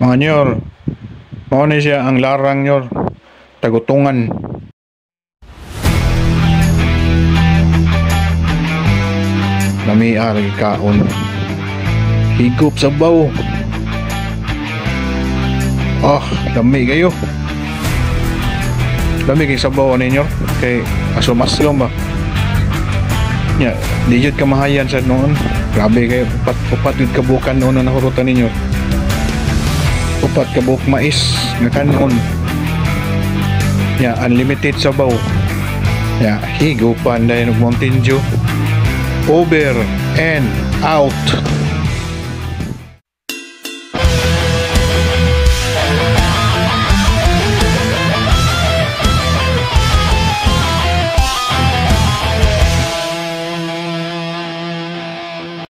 Mga nyor, mao ni siya ang larang, nyor, tagutungan. Lami lagi kaon. Higop sabaw. Oh, lami kayo. Lami kay sabaw ani, nyor, kay asom-asom ba. Nya, di jud kamahayan sa noon. Grabe kayo, upat upat jud kabukan noon na nahurutan ninyo. Upat ka buok mais nga kanon. Ya, unlimited sabaw. Ya, higupan dayon og Mountain Dew. Over and out.